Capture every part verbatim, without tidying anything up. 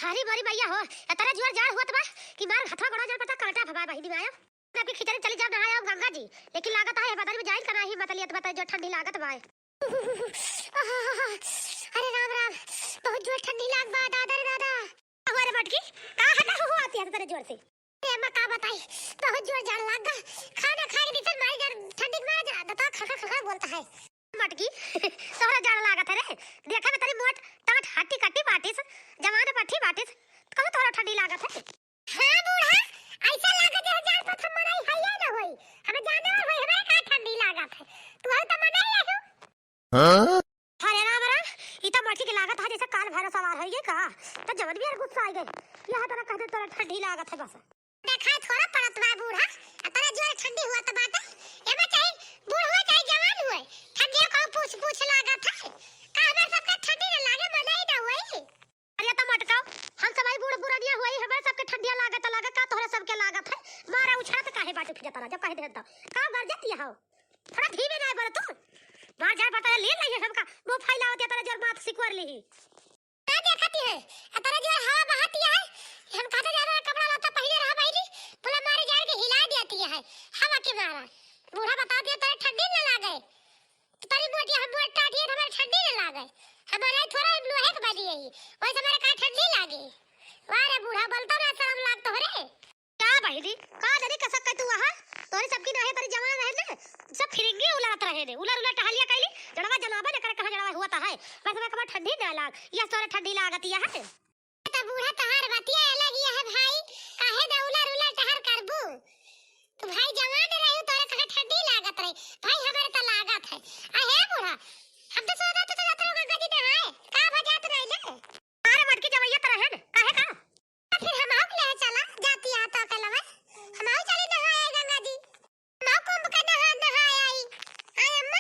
अरे मोरी मैया हो, इतना जोर जाड़ होत बा कि मार हथवा गोड़ा जर पता कांटा भवा बहिनी में आयो। आपकी खिचड़ी चली जाब नहाए आब गंगा जी, लेकिन लागत है बदन में जाइन का नाही मतलियत बता जो ठंडी लागत बा। अरे राम राम, बहुत जोर ठंडी लाग बा दादा रे दादा। अरे मटकी, का हटा हो आती है तेरे जोर से? ए, मैं का बताई, बहुत जोर जाड़ लाग गा। खाना खाए के दिन मारी जाड़, ठंडी के मारे जाड़, दतवा खखा खखा बोलता है। मटकी, तोहरा जाड़ लागत है रे। देखा में तनी मोट टाट हट्टी कट्टी बाटिस, जवान पट्टी बाटिस, कहूँ तोहरा ठंडी लागत है? हाँ बूढ़ा, ऐसा लागत है जाड़ पर हम मनाई है या ना होई। हमें जाने और होई, हमें का ठंडी लागत है। तू है तो मनाई है। हाँ? अरे राम राम, ई त मटकी के लागत है जैसे काल भैरव सवार होइगे का। त जवन भी यार गुस्सा आइगे, यह तरह कह दे तोरा ठंडी लागत है बस। देखाई थोड़ा पड़त बा बूढ़ा, आ तोरा जोर ठंडी हुआ त बाटे। एमे चाहे बूढ़ हुए चाहे जवान हुए, ठंडिया को पूछ पूछ लागत है। का हमार सबके ठंडी न लागे, मनाई न होई? अरे त मटकाओ, हम सब आई बूढ़ पुरनिया हुई, हमारे सबके ठंडिया लागत लागे का तोहरे सबके लागत है? मारा उछात काहे बाटे फिरत रहा, जब कह दे त का गरजत यह हो? थोड़ा धीमे ना बोल तू। मार जाए पता ले ले हमका। मुंह फैलावत या तेरा जोर माथ सिकुर ली। का देखती है? आ तेरा जोर हवा बहाती है। हम कहते जा रहे कपड़ा लत्ता पहले रहा बहिनी। बोला मारे जाए के हिला देती है। हवा के मारा। बूढ़ा बता दिया तेरे ठंडी न लागे। तेरी मोटी हम मोट टाटी है, हमारे ठंडी न लागे। हमारे थोड़ा हम लोहे के बनी है। वैसे हमारे का ठंडी लागे? वाह रे बूढ़ा, बोलता ना शर्म लाग तोहरे। का बहिनी, का जानी कसक के तू वहाँ? तोरी सबकी नाहे तरी जवान रहे ने, सब फिरिंगी उलरत रहे ने, उलर उलर टहलिया कैली, जड़वा जनाबे न करे कहाँ जड़वा हुआ ता है, बस में कमा ठंडी ना लाग, यह तोरे ठंडी लागत यह है। त बूढ़ा तहार बतिया अलग यह है भाई, काहे द उलर उलर टहर करबू? तू भाई जवान रही, तोरे कहाँ ठंडी लागत रही, भाई हमारे त लागत है। आ हे बूढ़ा, हम तो सोचत तो जात रहो गंगा जी नहाए, का भजात रहे ने? अरे मटकी जवैया त रहे ने, काहे का? फिर हमहू के ले चला, जाती आ तो अकेलवे। हमहू चली नहाए आई गंगा जी। हमहू कुंभ के नहा, नहाए आई। आय अम्मा।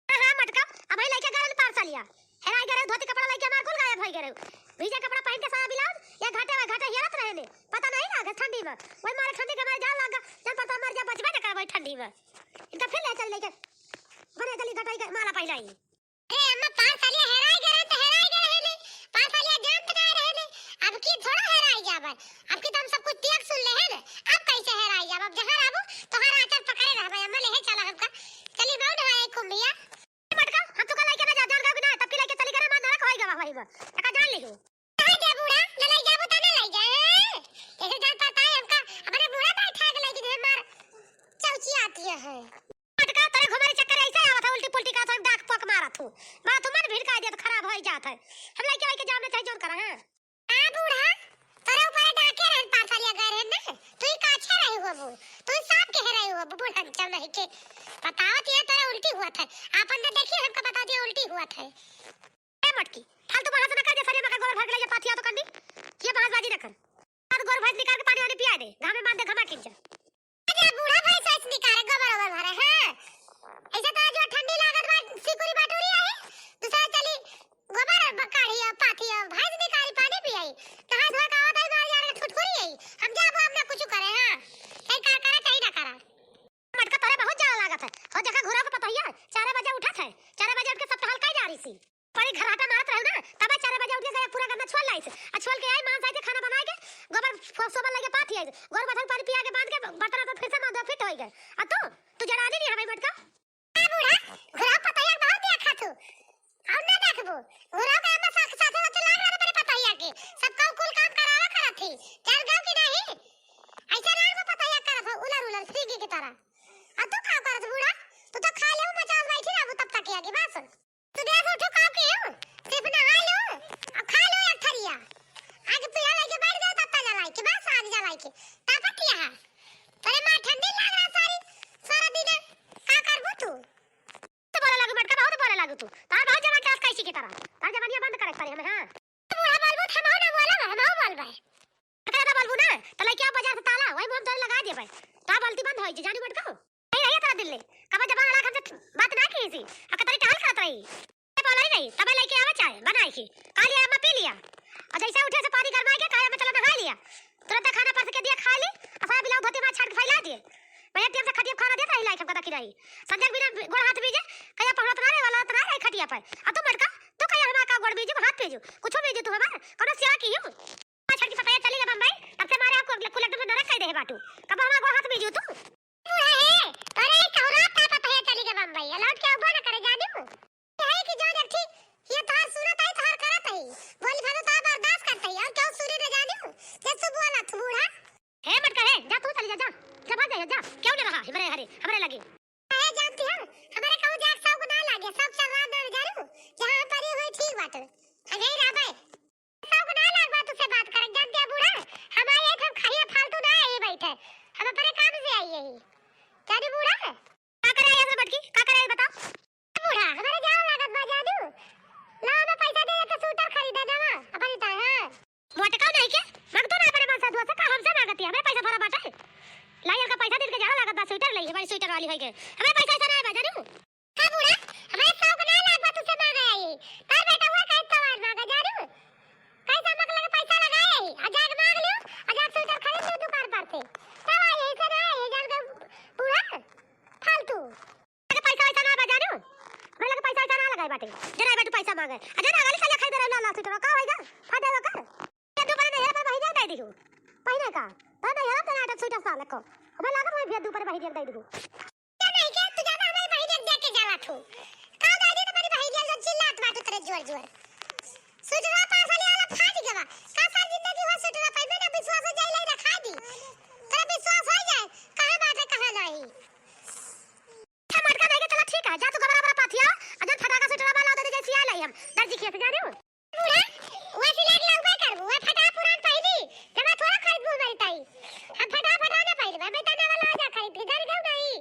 हाँ, हाँ, मटका, अब लइके गरल पार सालिया। हेराई गरल धोती कपड़ा लइके हमार कुल गायब होई गरल। भीजा कपड़ा पहन के साया ब्लाउज, ये घाटे में घाटे हियरत रहे ने। पता नहीं लागे ठंडी में। वही मारे ठंडी के मारे जान लागा, जब पता मर जा, बचबे न करबे ठंडी में। इनका फिर ले चल लइके। बने चली घटाई के माला पहनाई। अरे अम्मा, पाँच सालिया हेराई गए रहे तो हेराई गए रहे ने, पाँच सालिया जानत ना रहे ने, अब की थोड़ा हेराई जाबे, अब की तो हम सब कुछ त्याग सुन ले है ने, अब कैसे हेराई जाबे, अब जहाँ रहबू तोहार आचर पकड़े रहबे, अम्मा लेहे चला हमका, चली बाऊ नहाए कुंभिया। मटका, हम तुका लइके ना जा, जान गए कि ना, तब की लइके चली गए, मार नरक होई गवा भाई बा, एका जान लिहू। कहाँ जा बूढ़ा, न लइ जाबू त न लइ जा, हैं? जैसे जान पड़ता है हमका, अपने बूढ़ा बैठा के लइ जे मार, चौची आती है। मटका, तोरे घुमाई चक्कर ऐसे आवत है, उल्टी पुल्टी करत है, डाक पक मारत हूँ। मारा तू मन भिड़का दिया तो खराब होई जात है। हम लइके वइके जाम न चाहे जोन करा, हाँ? हाँ बूढ़ा, तोरे ऊपर डाके रहन पाँच सालिया गए रहन ना, तू ही काछे रही होबू, तू ही सांप के रही होबू, बूढ़ा चल नहीं के। बतावत ये तोरे उल्टी हुआ था, आपन न देखी हमका बता दिया उल्टी हुआ था। ए मटकी, फालतू बहस न कर, जे सरिया में का गोबर भर के ले जा, पाथिया तो कंडी। ये बहसबाजी न कर। आज गोबर भैंस निकाल के पानी वानी पिया दे, घामे बांध दे, घमा खींच जा। अरे बूढ़ा भैंस ऐसे निकाले, गोबर ओबर भरे, हाँ। ऐसे तो आज ठंडी लागत बा, सिकुरी बाटुरी आई, दूसरा चली गोबर ब-, काढ़ी आ, पाथी आ, भैंस निकाली पानी पियाई। नहाए धोए का आवत आई, मार यार के ठुठुरी आई। हम जाबो, हम ना कुछ करे, हाँ। चाहे का करा, चाहे ना करा। मटका तोरे बहुत जाड़ा लागत है। हो देखा घुरा के पतोहिया चार बजे उठत है, चार बजे उठ के सब टहल काई जा रही सी। परी घराटा मारत रहू ना, तबे चार बजे उठ के पूरा गन्ना छोल लाइस। आ छोल के आई, मांस आई के खाना बनाए के, गोबर फो-, सोबल लगे पाथी आई, गोबर बथन पानी पिया के बांध के बर्तन वर्तन फिर से मांस धो फिट होई गए। आ तू, तू जड़ानी नहीं हमें मटका। ए बूढ़ा, घुराव पतोहिया के बहुत देखा तू। और ना देखबू, घुराव के एमे साथ, साथे साथे लाग रहे बड़े पतोहिया के। सबका कुल काम करावा करत थी। चल गयो कि नहीं? ऐसा लाग में पतोहिया करत हो, उलर उलर, सिंगी की तरह। आ तू का करत बूढ़ा? तू तो खा लेबू, मचान बैठी रहबू तब तक आगे, बस। तू देख उठो का के हो? सिर्फ नहा लो, अब खा लो एक थरिया। आगे पीढ़ा लेके बैठ जाओ, तब तक जलाई के, बस आग जलाई के। तापत किया है? अरे माँ, ठंडी लाग रहा सारी, सारा दिन। का करबू तू? तो बोले लागू मटका, बहुत बोले लागू तू। तार बहुत जवान टास कैसी की तरह। तार जवानिया बंद करे पड़े हमें, हाँ। तो बूढ़ा बोलबू, हम ना बोले, हम बोलबे। अगर ना बोलबू ना, तो लइके आओ बाजार से ताला, वही मुंह तोरे लगा देबे। तो बाल्टी बंद होई, जानी मटका हो। नहीं रहिए तेरा दिल ले। कब जबान लड़ा हमसे बात ना की सी। आ कतरी टहल करत रही। ये बोला ही नहीं, तब लइके आवे चाय, बनाई की। खा लिया, अम्मा पी लिया। और जैसे उठे से पानी गरमाई के, कहा, "अम्मा चलो नहा लिया।" तुरंत खाना परस के दिया, खा ली। और सारा ब्लाउज धोती में छाट के फैला दिए। भैया टेम से खटिया खाना देता ही लाइक हमका तकी रही। संजय बिना गोड़ हाथ बीजे, कहिया पहुड़त ना रे वाला, ना रही खटिया पर। आ तू मटका, तू कहिया हमारा का गोड़ बीजू, हाथ बीजू। कुछ बीजू तू हमार, कौनो सिया की हूँ। कुल एकदम से नरक कइ देहे बाटू। कब हमार गोड़ हाथ बीजू तू? बूढ़ा है, तोरे एक औरत का पता है चली गई बम्बई, लौट के अउबो न करे जानू। यही कि जौन एक ठी, ये तोहार सुनत है, तोहार करत है, बोली भालो तोहार बर्दाश्त करत है, और केहू सुनी न जानू, जे तू बोलत बूढ़ा। हे मटका हे, जा तू चली जा, जा, जा भाग जा, जा, केहू न रहा, हमरे घरे, हमरे लगे। काहे जानती हो, हमरे कहूँ जाए के शौक ना लागे, सब चल रहा ना जानू, जहाँ हम परी हुई ठीक बाटे। अगर रहबे, शौक ना लाग बा तुझसे बात करे, जानती हो बूढ़ा, हमारे एक हम खाइए फालतू ना आई बैठे, हम अपने काम से आई यही। जानू बूढ़ा, का करे आई है मटकी, का करे आई बताओ? बूढ़ा, हमरे जाओ लागत बा जानू, ला हमें पैसा दे के सूटर खरीदा जावा, अपनी ताई, हाँ। मोटका नहीं के, मांगतो ना अपने मन से दुआ से, का हमसे मांगती है? हमरे पैसा भरा बाटे। लाई का पैसा दिन के जाड़ा लागत बा, स्वेटर लई, हमारी स्वेटर वाली होई के। हमरे पैसा ऐसा ना है बा, जानू। का बूढ़ा, हमरे शौक ना लाग बा तुझसे मांगे आई। तार बेटा हुआ कहे तवार मांगे, जानू। कैसा मक लगे पैसा लगाए आई, आ जाके मांग लियो, आ जाके स्वेटर खरीद लियो दुकान पर से। तब आई, ऐसे ना आई, जान के बूढ़ा, फालतू। लगे पैसा वैसा ना बा जानू, हमरे लगे पैसा वैसा ना लगाए बाटे। जे ना बाटू पैसा मांगे, आ जे ना अगली साल खरीदे रहे लाल लाल स्वेटर, का होइगा? फाटे होगा? ये दू पर नहीं है, मैं बहिनिया दे दिहू। पहिने का? पर नहीं है, तो नाटक स्वेटर साल को। हमें लागत है भैया दू पर बहिनिया दे दिहू। क्या नहीं क्या, तू ज्यादा हमारी बहिनिया देख के जाला तू। का दादी तो मेरी बहिनिया जो चिल्लात बाटू तेरे जोर जोर। स्वेटर पाँच साल वाला फाट गवा। का साल जिंदगी हुआ स्वेटर पहनबे ना, विश्वास हो जाए, लाई रखा दी। तेरा विश्वास हो जाए, कहाँ बात है, कहाँ नहीं। अच्छा, मटका नहीं के, चला ठीक है, जा तू गोबरा ओबरा पाथिया, आ जौन फटाका स्वेटर वाला दे दे, जैसे आ लाई हम, दर्जी खेत जाने हो। बूढ़ा, वैसे लाग लाग का करबू, वह फटा पुरान पहिली, जमा थोड़ा खरीदबू हमारी ताई। हम फटा फटा ना पहिली, मैं बेटा ने वाला आ जा खरीद के, जाने दो नहीं।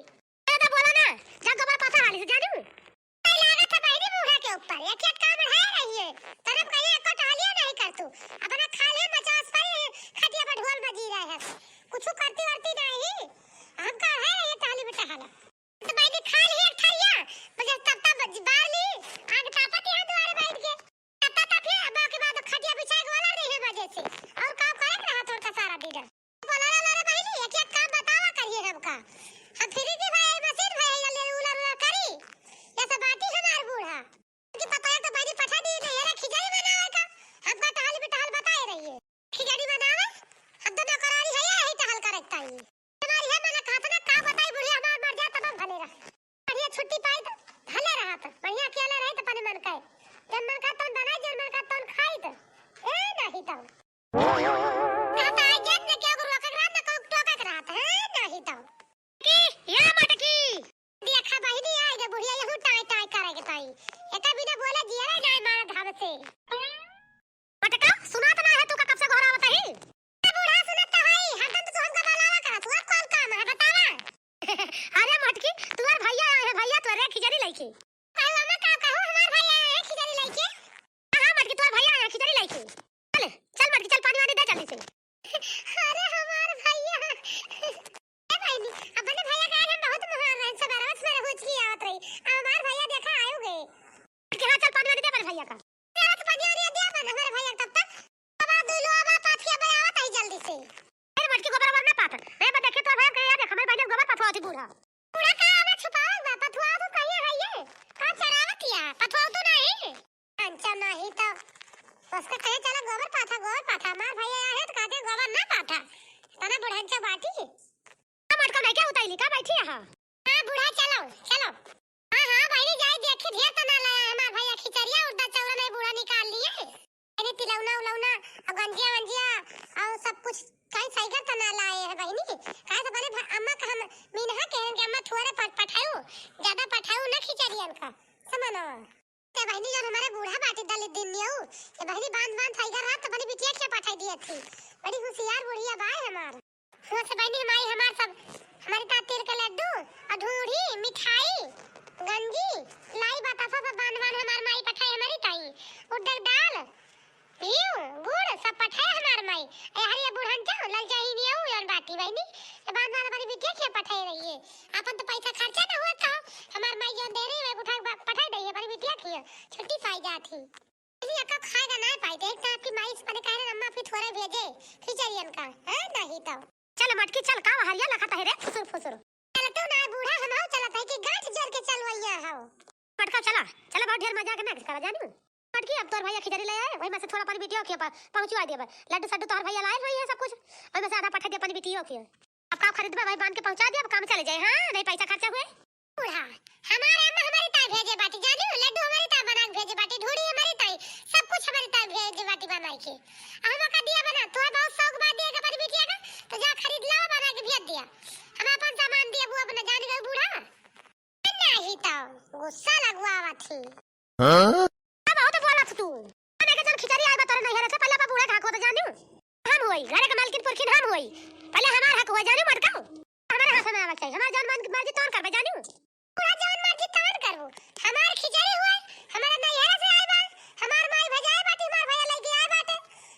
ए, तो बोला ना, जा गोबर पाथा हाली से जाने हो। ए, लागत है पहिली बूढ़ा के ऊपर, एक एक काम बढ़ाए रही है, तरफ कहीं एको टहलिया नहीं कर तू, अपना खाली मचास पर खटिया पर ढोल बजी रहे है, कुछ करती वरती नहीं, हम का है ये टहली में टहला। तो बैठी खा ली एक थरिया, बस तब तब बार ली, आग तापत यहाँ दुआरे बैठ के। तब तब तब फिर अब के बाद खटिया बिछाए के वाला नहीं है वजह से। और काम करे के रहा तोर का सारा दिन। बोला ला रे बहिनी, एक एक काम बतावा करिए हमका। हम फ्रिज भाई, मशीन भाई, ये ले उलर उलर करी। ये सब बाटी हमार बूढ़ा। कि पता है तो बहिनी पठा दी नहीं है, खिचड़ी बनावे का। हमका टहल बिटहल बताए रहिए। खिचड़ी बनावे, हम तो नौकरानी है, यही टहल करे के ताई। हमारी है, मैंने कहा था ना, का बताई बुढ़िया, हमार मर जाए तब हम भले रह। बढ़िया छुट्टी पाई तो भले रहा था, बढ़िया अकेला रहे तो अपने मन का है। जब मन का तन बनाई, जब मन का तन खाई तो। ए, नहीं तो। कहता है, जब न केहू रोकक रहा, न केहू टोकक रहा था, ए, नहीं तो। की, या मटकी। देखा बहिनी, आए गे बुढ़िया, यहू टाई टाई करे के ताई। एका बिना बोले जियरे नाय मार घाम से। मटका, सुनात ना है तू का कब से गोहरावत ही? ए बूढ़ा, सुनत तो हई, हरदम तो तू हमका बोलावा करत, तू कौन काम है बतावा? अरे मटकी, तुअर भैया आए हैं, भैया तुअरे खिचड़ी लइके। कहू अम्मा का कहू, हमार भैया आए हैं खिचड़ी लइके। हाँ, हाँ मटकी, तुअर भैया आए हैं खिचड़ी लइके। चल, चल मटकी, चल पानी वानी दे जल्दी से। अरे हमार भैया। ए बहिनी, अपने भैया का आज हम बहुत मोहार रहे, सबेरे सबेरे हुचकी आवत रही। अब हमार भैया देखा आयो गए। कि हाँ, चल पानी वानी दे अपने भैया का। चल तो पानी वानी दे अपन हमारे भैया का तब तक। अब दू लो अब पाथिया बजावत आई जल्दी से। अरे मटकी गोबर ओबर ना पात। मैं बस देखे तो भैया के यार देख, हमारे भैया गोबर पथवा होती बूढ़ा। बूढ़ा का आगे छुपावत बा, पथवा तो कहिए है ये। का चरावत या, पथवा तो नहीं। अच्छा नहीं तो। उसका कहे चला गोबर पाथा, गोबर पाथा। हमार भैया है तो कहते गोबर ना पाथा। तना बुढ़न चा बाटी। का मटका नहीं क्या उताई ली, का बैठी है? हाँ बूढ़ा, चलो, चलो। हाँ, हाँ, बहिनी, जाई देखी, ढेर तो ना लाया हमार भैया, खिचड़िया उड़दा चौरा नहीं बूढ़ा निकाल लिए। अरे तिलौना उलौना, और गंजिया वंजिया, और सब कुछ कहीं सही कर तो ना लाए हैं बहिनी। काहे से बने भा-, अम्मा का हम मीनहा के हैं कि अम्मा थोड़े पट-, पठाऊ, ज्यादा पठाऊ ना खिचड़ियन का, समझो। ते बहिनी जौन हमारे बूढ़ा बाटी दलित दिन नियऊ, ये बहिनी बांध बांध सही कर रहा तो बनी बिटिया क्या पठाई दिया थी। बड़ी होशियार बुढ़िया बाय हमार। हुआ से बहिनी हमारी, हमार सब, हमारी ता तिल के लड्डू, और ढूढ़ी, मिठाई, गंजी, लाई बतासा सब बांध बांध हमार माई पठाई हमारी ताई। उड़द दाल, घीव, गुड़ सब पठाए हमार माई। ए हरिया बुढ़न चा, ललचाही नियऊ, जौन बाटी बहिनी, ये बांध बांध हमारी बिटिया के पठाए रही है। अपन तो पैसा खर्चा ना हुआ था, हमार माई जौन दे रही है, उठा के बा-, पठाए रही है, हमारी बिटिया की छुट्टी पाई जात ही। ये का खाएगा ना पाई, देख तो आपकी माई से पहले कह रहे, अम्मा फिर थोड़ा भेजे, खिचड़ियन का, हाँ, नहीं तो। चल मटकी चल, का हरिया लखत है रे, फुसुर फुसुर। चल तू ना बूढ़ा, हम आओ चलत है कि गांठ जोड़ के चल वैया हो। मटका चला, चला बहुत ढेर मजाक ना करा जानू। मटकी, अब तोर भैया खिचड़ी ले आए, वही में से थोड़ा पानी बिटिया के प-, पहुँचवा देबे। लड्डू सड्डू तोहर भैया लाए होई है सब कुछ, वही में से आधा पठा दे पानी बिटिया के। अब का खरीदबे, वही बांध के पहुँचा दे, अब काम चले जाए। हाँ, नहीं पैसा खर्चा हुए। बूढ़ा, हमारे अम्मा हमारी ताई भेजे बाटी, जानियो, लड्डू हमारी ताई बना के भेजे बाटी, ढूढ़ी हमारी ताई, सब कुछ हमारी ताई भेजे बाटी बनाई के। आ हम का दिया बना, तोहे बहुत शौक बा दिया के पानी बिटिया का, तो जा खरीद लावा बना के भेज दिया। हम अपन सामान दिया, वो अपना जान गए बूढ़ा। नहीं तो गुस्सा लगवावत ही। हाँ? अब बहुत बोलत तू। अबे के जन खिचड़ी आए बा तोरे नैहर से, पहले बा बूढ़ा का हक होत जानियो। हम होई, घरे के मालकिन पुरखिन हम होई। पहले हमार हक होई जानियो मटकाऊ। हमारे हाथ में आवे के चाहिए। हमार जौन मन मर्जी तौन करबे जानियो। बूढ़ा जौन मर्जी तौन करबू। हमार खिचड़ी होई, हमारे नैहर से आए बा, हमार माई भेजाए बाटी, हमार भैया लेके आए बाटे।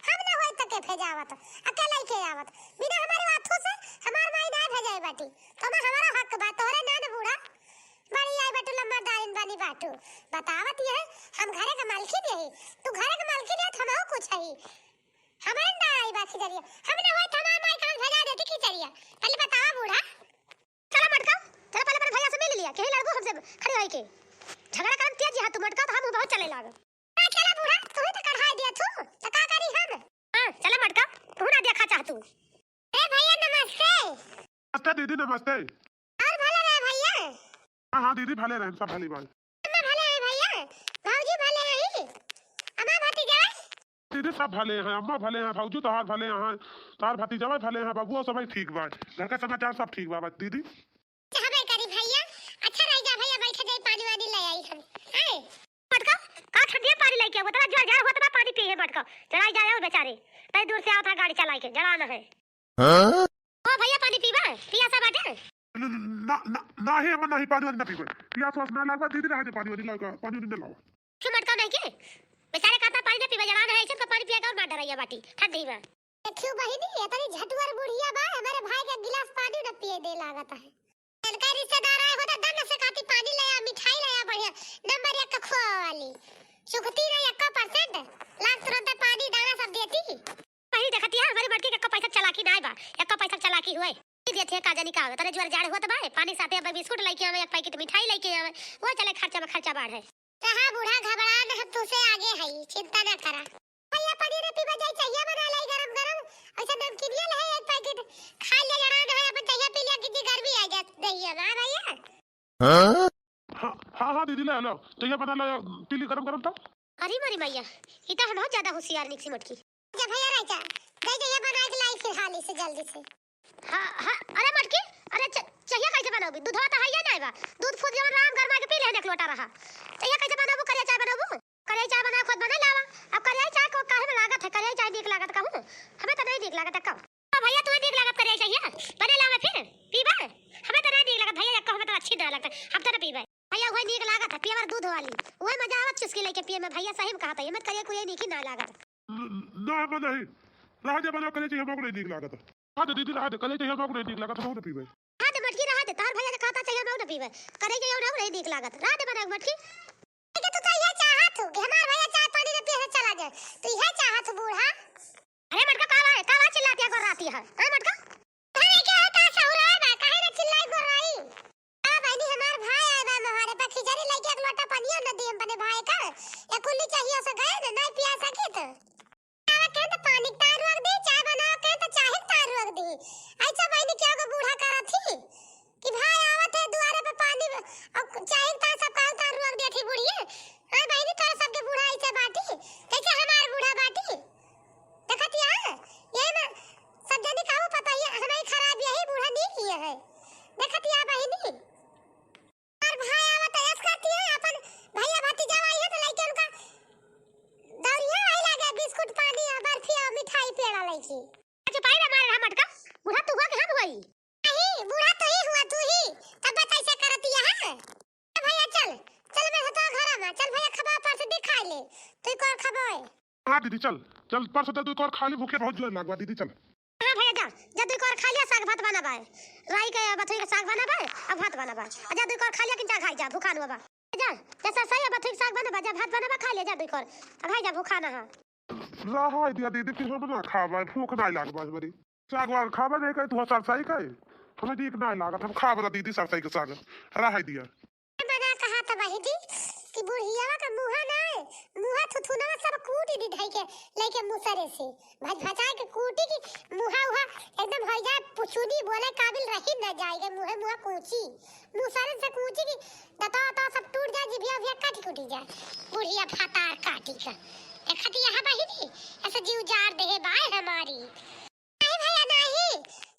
हम ना होई तो के भेजावत, आ के लेके आवत। बिना हमारे हाथों से हमार माई ना भेजाए बाटी। तो हमारा हक बा, तोहरे ना न बूढ़ा। बड़ी आई बाटू, लम्बा दारिन बानी बाटू। बतावत ये है, हम घरे के मालकिन यही। तू घरे के मालकिन है, तो हमहू कुछ है। हमारे ना आई बात खिचड़िया। हम ना होई, तो हमार माई कहाँ भेजा देती खिचड़िया। पहले बतावा बूढ़ा। चला मटका, चला पहले अपने भैया से मिल लिया, कहीं लड़बो हमसे खड़ी होई के। झगड़ा करम तेज है तू मटका, तो हम बहुत चले लाग। हाँ, चला बूढ़ा, तू ही तो कढ़ाई दिया तू, तो का करी हम? हाँ, चला मटका, तू ना दिया खा चाह तू। ए भैया नमस्ते। नमस्ते दीदी, नमस्ते। और भले रहे भैया। हाँ, हाँ दीदी, भले रहे, सब भली बात। अम्मा भले है भैया, भौजी भले है, अम्मा भतीजा। दीदी सब भले हैं, अम्मा भले हैं, भौजी तोहार भले हैं, तोहार भतीजा भले हैं, बबुआ सब ठीक बा, घर का समाचार सब ठीक बा, बस दीदी। हबे करी भैया, अच्छा रह जा भैया, बैठे जाई पानी वानी ले आई हम। हैं? मटका, का ठंडिया पानी लेके आओ, बता, जो जा होत बा पानी पिए मटका, चढ़ाई जाए बेचारे, तई दूर से आवत है गाड़ी चलाई के, जड़ान है। हाँ? ओ भैया, पानी पीबा? पियासा बाटे? न-, न-, ना, ना, नाही, हम नाही, पानी वानी ना पीबे। पियास वास ना लागबा, दीदी रहा दे, पानी वानी लाओ, पानी वानी ना लाओ। क्यों मटका नहीं के? बेचारे कहता पानी ना पीबे, जड़ान है, ऐसे तो पानी पिया के और मार डराइया बाटी, ठंडी में। देखियो बहिनी, इतनी झटुअर बुढ़िया बा, हमारे भाई का गिलास पानी ना पिए दे लागत है। इनका रिश्तेदार आए होता, दन से कहती पानी ले आ, मिठाई ले आ, बढ़िया, नंबर एक का खोआ वाली। चुकती नहीं एक्का percent, लाग तुरंत पानी दाना सब देती। वही देखतिया, हमारी मटकी के एक्को पैसा चालाकी नाय बा, एक्को पैसा चालाकी हुए। ई देते का जानी का होवे, तने जुआर जाड़ हुआ तो बाय, पानी साथे अब बिस्कुट लेके आवे, एक पैकेट मिठाई लेके आवे, वो चले खर्चा में खर्चा बाढ़ है। रहा बूढ़ा घबरा न, हम तुसे आगे हई, चिंता ना करा। भैया पनीर पीबा जाई, चाहिए बना लाई गरम गरम, ऐसा नमकीनिया ले एक पैकेट, खा ले लड़ा न है, अपन चाहिए पी लिया, कितनी गर्मी आ जात दहिया में, हाँ भैया। हाँ? हाँ, हाँ, हाँ, दीदी, ले लो। तो ये बना लो, पी ली गरम गरम तो। अरे मोरी मैया, ई तो हम बहुत ज्यादा होशियार निकसी मोटकी। जा भैया रह जा, दे दे ये बना के लाई फिर हाली से जल्दी से। हाँ, हाँ, अरे मोटकी, अरे च-, चाहिए कैसे बनाओगी? दूधवा तो है या नहीं बा? दूध फूट जवन राम गरमा के पी लेने एक लोटा रहा। चाहिए कैसे बनाबू? करिया चाय बनाबू? करिया चाय बना खुद बना लावा। अब करिया चाय को काहे में लागत है? करिया चाय नीक लागत कहूँ? हमें तो नहीं नीक लागत है कहूँ। हाँ भैया, तुम्हें नीक लागत करे चाहिए, बने लावे फिर, पीबा? हमें तो ना नीक लागत भैया, एको हमें तो अच्छी ना लगता, हम तो ना पीबे। भैया, वही नीक लागत है, पियवर दूध वाली, वही मजा आवत चुस्की लेके पिए में भैया, सही में कहत है, ये मत करिए, कोई नीक ही ना लागत। न-, ना, हम नहीं, रह जा बना करे चाहिए, हमको नहीं नीक लागत। रह दे दीदी, रह दे, करे चाहिए, हमको नहीं नीक लागत, हम ना पीबे। रह दे मटकी, रह दे, तार भैया जे कहता चाहिए, हम ना पीबे, करे चाहिए, हम नहीं नीक लागत, रह दे बना मटकी। ठीक है, तू तो ये चाहत हो कि हमार भैया चाय पानी न पिए से चला जाए, तू ये चाहत हो बूढ़ा? अरे मटका, का बा? का बा चिल्लातिया गोर्रातिया है? हाँ मटका? अरे क्या है, का सहुरा है बा? काहे ना चिल्लाई गोर्राई? का बहिनी, हमार भाई आए बा मोहारे पर, खिचड़ी लेके एक लोटा पनिया न दिए अपने भाई का। या कुल्ली चाहिए से गए न, नहीं पिया सकी तो। चाय के तो पानी तार रोक दी, चाय बनाओ के तो चाय तार रोक दी। ऐसा बहिनी क्या को बूढ़ा करत ही? कि भाई आवत है दुआरे पे पानी, अब चाही ता सब कहू ता रुअक देठी बुढ़िए। हाँ बहिनी, तोरा सबके बुढ़ा ऐसे बाटी, कैसे हमार बूढ़ा बाटी? देखत या, यही में सब जनी कहू पता ये हमारी खराब यही बूढ़ा नहीं किए है। देखत या बहिनी, हमार भाई आवत है, ऐस करती है, अपन भैया भतीजा आई है तो लइके उनका दौरिया आई लागे, बिस्कुट पानी और बर्फी और मिठाई पेड़ा लइकी। अच्छा, पाई रे मारे रहा मटका, बूढ़ा तू हुआ कि हम हुआ ही? नहीं, बूढ़ा तो ही हुआ, तू ही। तब बता ऐसे करती है, हाँ? ए भैया चल, चल मैं होता घर में, चल भैया खबा पर से दिखाई ले, तू एक और खबोए। हाँ दीदी चल, चल परसों तो तू एक और खा ले, भूखे बहुत जोर लागवा दीदी चल। हाँ भैया जा, जा तू एक और खा लिया, साग भात बना बाय, राई के बथुई के साग बना बाय, अब भात बना बाय, जा तू एक और खा लिया कि जा खाई जा, भूखा नुआ बा। जा, जा सरसई बथुई के साग बना बा, जा भात बना बा, खा लिया जा तू एक और, अब भाई जा भूखा ना है। रहा दिया दीदी, फिर हम ना खाबा, भूख ना लागबा हमरी। साग वाग खाबा नहीं कहे, तू सरसाई कहे। हमें ठीक ना लागत, हम खाब ना दीदी सरसाई के साग। रहा दिया। बना कहा था बहिनी कि बुढ़ियावा का मुँह ना है, मुँह थुथुनवा सब कूटी दी धई के, लेके मुसरे से। भज भजाए के कूटी की मुहा उहा एकदम होइ जाए, पुछुनी बोले काबिल रही न जाए के, मुहे मुहा कूची। मुसरे से कूची की दतवा दतवा सब टूट जाए, जिभिया उभिया काटी कूटी जाए। बुढ़िया भातार काटी का। देखत यहाँ बहिनी, ऐसे जीव जार देहे बाय हमारी। नहीं भैया, नहीं।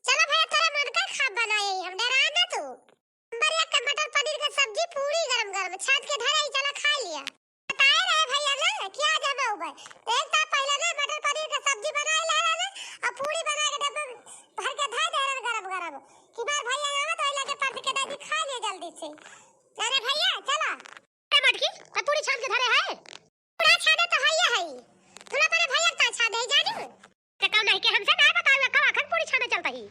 चला भैया, तोरा मन का खा बनाए, हम डरा ना तू। नंबर एक के मटर पनीर के सब्जी, पूरी गरम गरम छान के धरे, चला खा लिया। बताए रहे भैया ना कि आज हम आउबे। एक साल पहले ना मटर पनीर के सब्जी बनाए ले रहे ना, और पूरी बना के डब्बे में भर के धर दे रहे गरम गरम। कि बार भैया आवे तो लगे परस के दे दी, खा ले जल्दी से। अरे भैया, चला। अरे मटकी, तो पूरी छान के धरे है? पूरा छाने तो है ही है। तू ना तेरे भैया का छाने ही जानी। ते कौन है कि हमसे ना बतावे, कब अखन पूरी छाने चलता ही?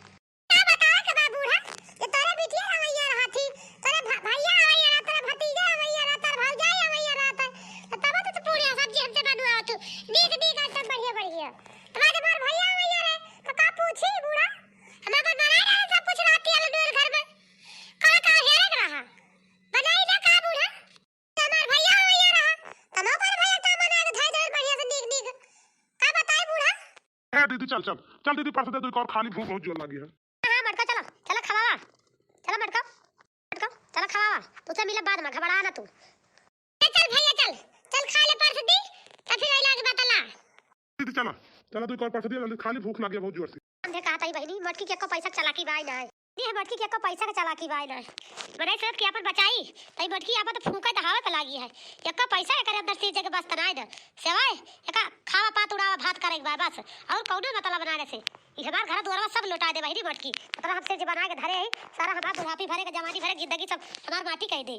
का बतावे के बा बूढ़ा, कि तोरे बिटिया अवैया रहा थी, तोरे भ-, भैया अवैया रहा, तोरे भतीजा अवैया रहा, तोरे भौजाई अवैया रहा था। तो तब तो तू पूरी सब्जी हमसे बनवा तू। नीक, नीक, एकदम बढ़िया, बढ़िया। तो बाद हमार भैया अवैया रहे, तो का पूछी बूढ़ा? हम अपन बनाए रहे सब कुछ, रात के आलू डोल घर में। कहाँ, कहाँ हेरे के रहा? बनाई ना का बूढ़ा? हमार भैया हो ये रहा, तनो पर भैया का बना के धोए धोए बढ़िया से नीक नीक। का बताई बूढ़ा? ए दीदी, चल, चल, चल दीदी, परस दे, तू एक और खाली, भूख बहुत जोर लगी है। हाँ, मटका, चला, चला खवावा, चला मटका, मटका, चला खवावा, तुझसे मिले बाद में, घबरा ना तू। ए, चल भैया, चल, चल खा ले परस दी, तब फिर अइला के बतला। दीदी, चला, चला, तू एक और परस दिया, जल्दी खा ली, भूख लगी है बहुत जोर से। समझे कहा ताई बहिनी, मटकी के एको पैसा के चालाकी बाय नाय। ये मटकी के एको पैसा के चालाकी बाय नाय। बनाई सोच के आपन बचाई, ताई मटकी आपन तो फूंके तो हवा पे लागी है। एको पैसा एकरे अंदर से जगह बस तनाय ना। सेवाय, एका खावा पात उड़ावा भात करे के बाय बस। और कौनो मतलब ना रहे से। ई हमार घर दुआरवा सब लौटा दे बहिनी मटकी। मतलब हमसे जे बना के धरे है, सारा हमार बुढ़ापी भरे के जवानी भरे जिंदगी सब हमार माटी कह दे।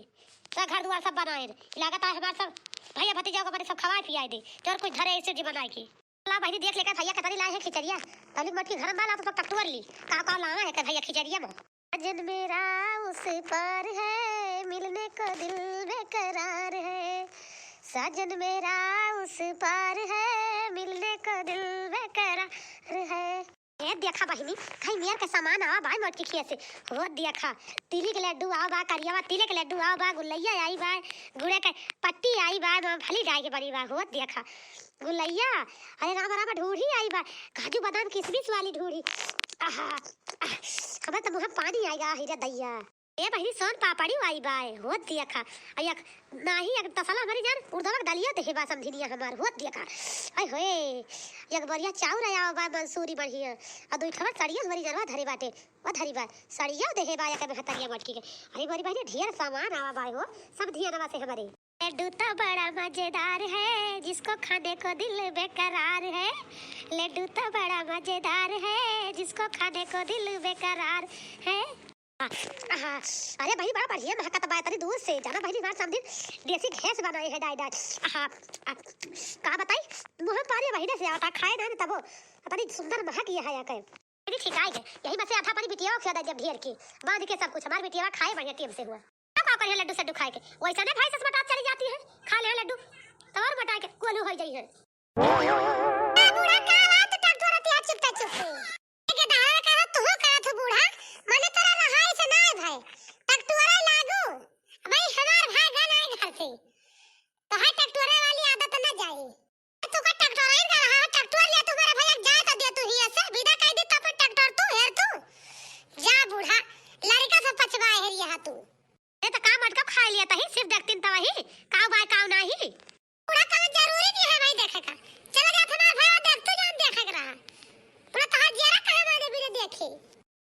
तो घर दुआर सब बनाए। ई लागत है हमार सब भैया भतीजा को बने सब खवाए पियाए दे। तो और कुछ धरे ऐसे जी बनाए की। ला बहिनी, देख लेकर भैया कतरी लाए हैं खिचड़िया। तनी मटकी घर में ला तो सब टकटुअर ली। का का लावा है के भैया खिचड़िया में? साजन मेरा उस पार है, मिलने को दिल बेकरार है। साजन मेरा उस पार है, मिलने को दिल बेकरार है। ए देखा बहिनी, कहीं मेर के सामान आवा बाय मटकी खिया से। हो देखा, तिली के लड्डू आवा बा, करियावा तिले के लड्डू आवा बा, गुलैया आई बा, गुड़े के पट्टी आई बा, मूंगफली डाल के बनी बा। हो देखा, गुलैया, अरे राम राम, ढूढ़ी आई बा, काजू बादाम किशमिश वाली ढूढ़ी। आहा, आह, हमें तो मुँह में पानी आएगा, हीरा दैया। ए बहिनी, सोन पापड़ी आई बा, हो देखा। आ एक, नाही, एक तसला हमारी जान, उड़दवा के दलिया देहे बा समधिनिया हमार, हो देखा। आय होए, एक बढ़िया चाउर आया बा, मंसूरी बढ़िया। आ दुई ठवर सड़िया हमारी जनवा धरे बाटे, वो धरी बा। सड़िया देहे बा, एक महतरिया मटकी के। अरे बड़ी बहिनी, ढेर सामान आवा बा हो, समधिया नवा से हमारे। लड्डू तो बड़ा मजेदार है, जिसको खाने को दिल बेकरार है। लड्डू तो बड़ा मजेदार है, जिसको खाने को दिल बेकरार है। आहा, अरे भाई, बड़ा बढ़िया महकत बा, तनी दूर से जाना बहिनी, हमार समधी देसी घी से बनाए है डाई डाई। आहा, आ, का बताई, मुँह में पानी बहिने से आवता, खाए ना तबो, तनी सुंदर महक ये है के। यदि छिकाए के, यही में से आधा पानी बिटिया खिया दे जब ढेर की, बांध के सब कुछ, हमार बिटिया खाए बढ़िया टेम से हुआ। तो का करिए लड्डू सड्डू खाए के, वैसा नहीं भाई से मोटात चली जाती है, खा ले लड्डू, तो और मोटा के कोलू हो जाई है। ए बूढ़ा, का बात टकटोरत है चुप्पे चुप्पे? के दारा कहा तू कहा तू बूढ़ा, मने तोरा रहाई से ना है भाई, टकटोरे लागू। भाई हमार भाई गन आए घर से, तो है टकटोरे वाली आदत ना जाई। तू का टकटोरे का रहा, टकटोर लिया तुम्हारे भैया जाए तो दे तू ही ऐसे, विदा कह दी तब टकटोर तू हेर तू। जा बूढ़ा, लड़का से पछवाए हेर यहाँ तू। ए, त का मटका खाए लिया तही, सिर्फ देखतीन तवही, काऊ बाय काऊ नाही। बूढ़ा कवे जरूरी नहीं है भाई देखे का। चला जात हमार भाई, देख तू जान देखे के रहा। तोरा तहार जियरा कहे माने बिना देखी।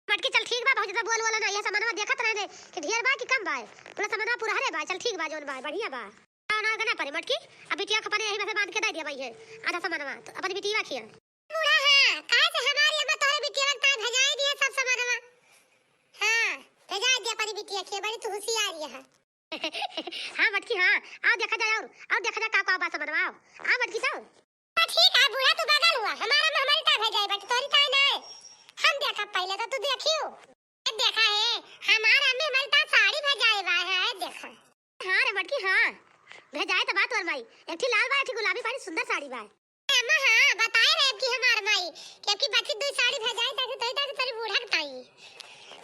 मटकी चल ठीक बा, भौजी तो बोल बोला ना, ये सामानवा देखत रहे ने कि ढेर बा कि कम बा। पूरा सामानवा पूरा हरे बा, चल ठीक बा, जौन बा, बढ़िया बा। ना, ना, ना परे मटकी, अब बिटिया के अपने यही में से बांध के दे दिया भाई है, आधा सामानवा, तो अपन बिटिया खिया। बूढ़ा हाँ, काहे से हमारी अम्मा तोहरे बिटिया के ताई भेजाए दिए सब सामानवा। हाँ, भेजाए दिया अपनी बिटिया के, बड़ी तू होशियार ये है। हाँ मटकी हाँ, आओ देखा जाए और, आओ देखा जाए का का बा सामानवा, आओ, आओ मटकी तो। तो ठीक है बूढ़ा, तू बगल हुआ, हमारा में हमारी ताई भेजाए बट तोरी ताई ना है। हम देखा पहले तो तू देखियो। ये देखा है, हमारा में हमारी ताई साड़ी भेजाए बा है, देखा। हाँ रे मटकी हाँ, भेजाए तो बा तोर माई, एक ठी लाल बा, एक ठी गुलाबी, बड़ी सुंदर साड़ी बा। अम्मा, हाँ, बताए रहे कि हमार माई कि अबकी बच्ची दुई साड़ी भेजाई, ताकि तोही, ताकि तोरी बूढ़ा के ताई।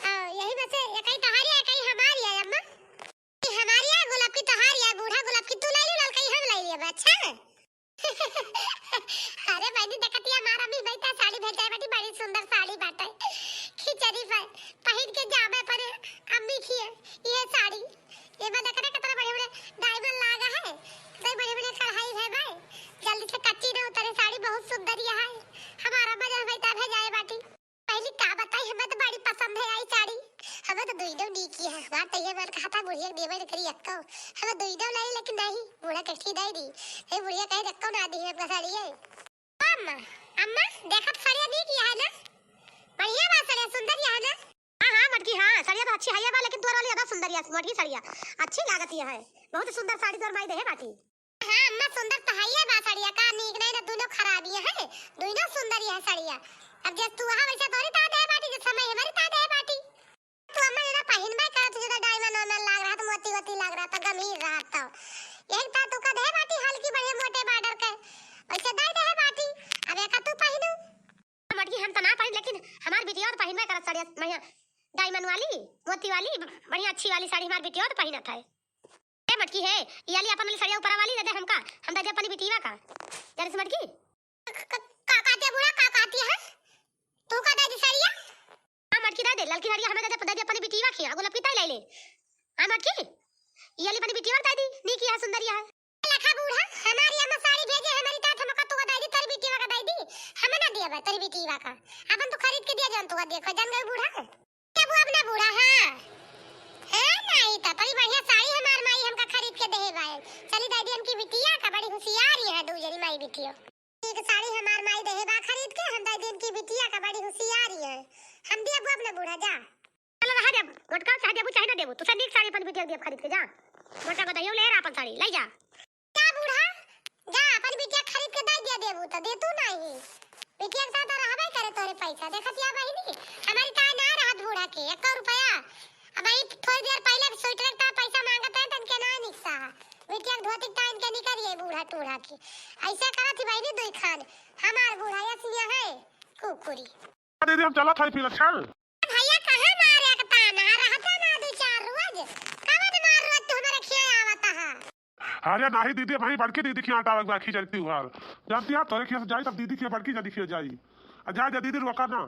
आ, यही में से एकई तोहारी है, एकई हमारी है, अम्मा। ई हमारी है, गुलाब की तोहारी है, बूढ़ा गुलाब की तू ले ली, ललकई हम ले लिए, अच्छा? ये, ये साड़ी, ये में देखा ना कितना बढ़िया बढ़िया diamond लागा है, कितना बढ़िया बढ़िया कढ़ाई है भाई। जल्दी से कच्ची ना उतरे, साड़ी बहुत सुंदर यह है। हमारा अम्मा जब हमें तब है जाए बाटी। पहली का बताई, हमें तो बड़ी पसंद है आई साड़ी। हमें तो दुइनो नीक है, हमार तो ये मन कहा था बुढ़िया देवे न करी एक्को। हमें दुइनो लाई लेकिन नहीं, बूढ़ा कठी दे दी। ये बुढ़िया कहे एक्को ना दी हमका साड़ी है। अम्मा, अम्मा, देखत सड़िया नीक यह है ना? बढ़िया बा सड़िया, सुंदर यह है ना? हाँ, हाँ, मटकी, हाँ, सड़िया तो अच्छी है बा, लेकिन तोर वाली ज्यादा सुंदर यह, मटकी सड़िया अच्छी लागत यह है। बहुत सुंदर साड़ी तोर माई देहे बाटी। हाँ, अम्मा, सुंदर तो है ये बा सड़िया, का नीक नहीं ना, दुनो खराब यह है, दुनो सुंदर यह सड़िया। अब जब तू वहाँ वैसे तोरी ता देहे बाटी, जब समय हमारी ता देहे बाटी। तू अम्मा जरा पहिनबे करत, जरा diamond वायमंड लाग रहा, तो मोती वोती लाग रहा, तो गंभीर रहा, तो यही ता तू का देहे बाटी हल्की बढ़िया मोटे border के, वैसे दे देहे बाटी। अब एका तू पहिनू। मटकी हम तो ना पहिन, लेकिन हमार बिटिया तो पहिनबे करत सड़िया, बढ़िया diamond वाली, मोती वाली, बढ़िया अच्छी वाली साड़ी हमार बिटिया तो पहिनत है। ए मटकी है, ये वाली अपन वाली सड़िया ऊपर वाली दे दे हमका, हम दे दे अपनी बिटिया का। जरा से मटकी। क-, क-, का कहती है बूढ़ा, का कहती है? तू का दे दी सड़िया? हाँ, मटकी दे दे, ललकी सड़िया हमें दे दे, दे दे अपनी बिटिया की, गुलाब की ताई ले ले। हाँ, मटकी, ये वाली अपनी बिटिया दे दी, नीक यह सुंदर यह है। लखा बूढ़ा, हमारी अम्मा साड़ी भेजे, हमारी तात हमका तू का दे दी, तेरी बिटिया का दे दी, हमें ना दिया बा, तेरी बिटिया का। अपन तू खरीद के दिया, जान तू का देखो, जान गए बूढ़ा। देबू अपना बूढ़ा, हाँ। हाँ, नहीं तो बड़ी बढ़िया साड़ी हमार माई हमका खरीद के देहे बा। चली दे दी हमकी बिटिया का, बड़ी होशियार ही है दू जनी माई बिटिया। एक साड़ी हमार माई देहे बा खरीद के, हम दे दी इनकी बिटिया का, बड़ी होशियार ही है। हम देबू अपना बूढ़ा, जा। चल रहा दे, मोटका चाहे देबू चाहे ना देबू, तू से नीक साड़ी अपन बिटिया के देब खरीद के, जा। मोटा बताइयो, ले रहा अपन साड़ी, ले जा। जा बूढ़ा, जा अपन बिटिया खरीद के दे दिया देबू तो दे तू नहीं। बिटिया के साथ रहबे करे तोरे पैसा, देखत या बहिनी, हमारी ताई ना रहत बूढ़ा के, एको रुपया। अब भाई थोड़ी देर पहले भी स्वेटर का पैसा मांगत है, तन के ना निकसा है। बिटिया के धोती टाइन के निकल गई बूढ़ा टूढ़ा की। ऐसे करत ही बहिनी दुई खान, हमार बूढ़ा यस ये है, कुकुरी। दीदी, हम चलत हई फिर, अच्छा? भैया, कहाँ मारे के ताना रहता ना दू चार रोज? कवन मार रोज तू हमारे खिया आवता है? अरे नाही दीदी, वहीं बड़की दीदी खिया आटा लगवा खिचड़ी त्योहार। जानती है, तोरे खिया से जाई तब दीदी खिया, बड़की जदी खिया जाई। आ जा, जा दीदी, रोका ना।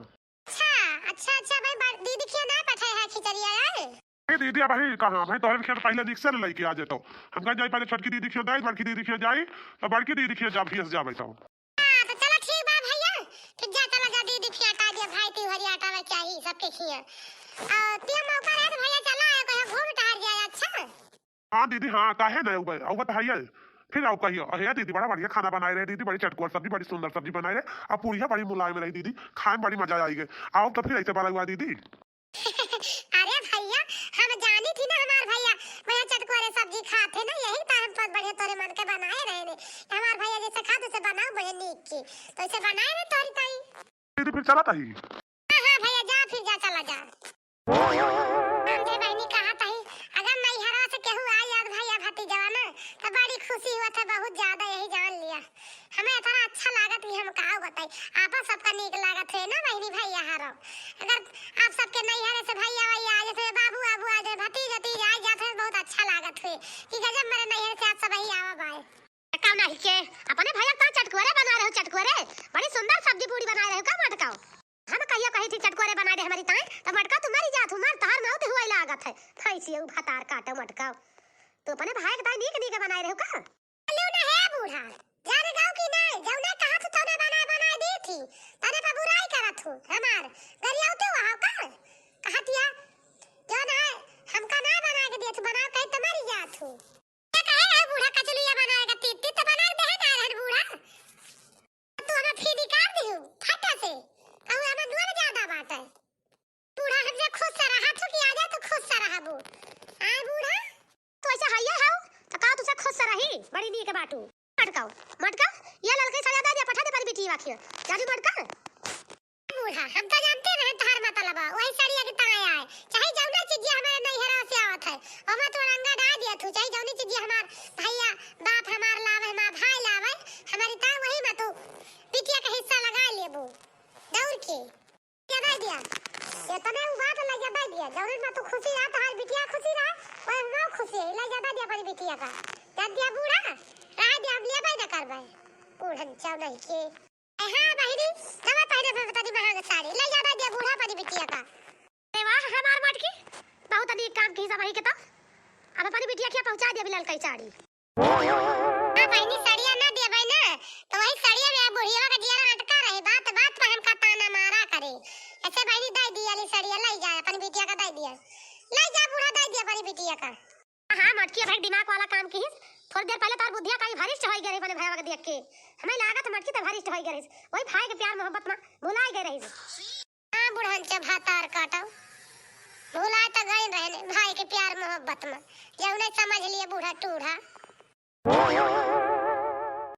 अच्छा, अच्छा, अच्छा, भाई, बड़-, दीदी खिया ना पठाए है खिचड़िया, आए? ए दीदी, अब भाई कहाँ? भाई तोहरे खिया तो पहले रिक्शा ले लेके आ जेतो। हम कहीं जाई पहले छोटकी दीदी खिया जाई, बड़की दीदी खिया जाई, तो बड़की दीदी खिया जा, खिया से जाबे तो। हाँ, तो चला ठीक बा भैया, फिर जा चला जा दीदी खिया आटा दिया भाई, तिहरी आटा में चाही सबके खिया। आ, तिया मौका रहे तो भैया चला आए, कहीं घूम टहर जाए, अच्छा? हाँ दीदी, हाँ, काहे ना, अउबे, अउबे तो हइये। फिर आओ कहियो, अहे दीदी, बड़ा बढ़िया खाना बनाए रहे दीदी, बड़ी चटकोर सब्जी, बड़ी सुंदर सब्जी बनाए रहे, अब पूड़िया बड़ी मुलायम रही दीदी, खाए में बड़ी मजा आई गए। आओ तो फिर ऐसे बड़ा हुआ दीदी। अरे भैया, हम जानी थी ना हमार भैया बढ़िया चटकोरे सब्जी खात है ना, यही तो हम बहुत बढ़िया तोरे मन के बनाए रहे ने। हमार भैया जैसे खात उसे बनाओ बढ़िया नीक की, तो इसे बनाए ना तोरी ताई। दीदी फिर चला ताही। हाँ, हाँ भैया, जा फिर जा, चला जा। हमरे बहिनी कहा ताही, अगर नैहरा से केहू आ जात भैया भतीजवा ना, तो बड़ी खुशी हुआ था, बहुत ज्यादा यही जान लिया। हमें इतना अच्छा लागत कि हम का बताई, आपन सबका नीक लागत है ना बहिनी भैया हरो। अगर आप सबके नैहरे से भैया वैया आ जाते, बाबू आबू आ जाते, भतीज भतीज आ जाते, बहुत अच्छा लागत है कि गजब मेरे नैहरे से आप सब ही आवा बाए। का नाही के, अपने भैया का चटकोरे बना रहे हो, चटकोरे? बड़ी सुंदर सब्जी पूड़ी बना रहे हो का मटकाओ? हम कहियो कही थी चटकोरे बना दे हमारी ताई, तो मटकाओ तू मरी जात हो, मार तहार मौत हुआ लागत है। भैंसिया उ भतार काटो मटकाओ। तू अपने भाई के ताई नीक नीक बनाए रहे हो का? बोलू ना हे बूढ़ा, जान गाँव की नहीं, जौने कहा तू तौने बना बना दी थी, तने पर बुराई करत हो हमार, गरियाउते हुआ हो का? कहतिया, जौन है, हमका ना बना के दिए तू, बना के कहीं तो मरी जात हो। ये कहे है बूढ़ा कचलुया बनाए का तीत, तीत तो बना के देहे ना रहन बूढ़ा। तू हमें फी निकाल दिहू, फटा से। कहू हमें नून ज्यादा बाटे। बूढ़ा हमसे खुश से रहा तू कि आजा तू खुश से रहबू। आए बूढ़ा। तू ऐसे हइये हऊ, तो का तुझसे खुश से रही? बड़ी नीक बाटू। मटकाओ, मटका, ये ललकी सड़िया दे दे, पठा दे पर बिटिया खिया। जानी मटका। बूढ़ा, हम तो जानते रहे तहार मतलब है, वही सड़िया के ताए आए। चाहे जौना चीजिया हमारे नैहरा से आवत है, ओमा तू रंगा डाल दिया तू, चाहे जौनी चीजिया हमार भैया, बाप हमार लावे, हमार भाई लावे, हमारी ताए वही में तू बिटिया का हिस्सा लगा लेबू। दौड़ के। ज्यादा दिया। इतने उ बात ले ज्यादा दिया। जौनी में तू खुशी रहा, तहार बिटिया खुशी रहा, वही में खुशी है, ले ज्यादा दिया अपनी बिटिया का। जब दिया बूढ़ा, रहा दिया, हम लेबे न करबे। बूढ़न चाव नहीं के। ए, हाँ बहिनी, नवा पहने में तनी महंग साड़ी, ले जाबे दे बूढ़ा अपनी बिटिया का। अरे वाह, हमार मटकी, बहुत नीक काम साड़ी। हाँ बहिनी, सड़िया ना देबै ना, तो वही सड़िया में बुढ़िया का जियरा अटका रहे, बात बात पर हमका ताना मारा करे। ऐसे बहिनी, दे दिया ली सड़िया, ले जा अपन बिटिया का, दे दिया, ले जा बूढ़ा, दे दिया अपनी बिटिया का। हाँ मटकी, भाई दिमाग वाला काम किहिस, थोड़ी देर पहले तार बुद्धिया कहीं भरिष्ट होइ गए रही अपने भैया के देख के, हमें लागत मटकी तो भरिष्ट होइ गए रही, वही भाई के प्यार मोहब्बत में भुलाए गए रही। हाँ बुढ़न से भातार काटो, भुलाए तो गए रहने भाई के प्यार मोहब्बत में, जौने समझ लिए बूढ़ा टूढ़ा।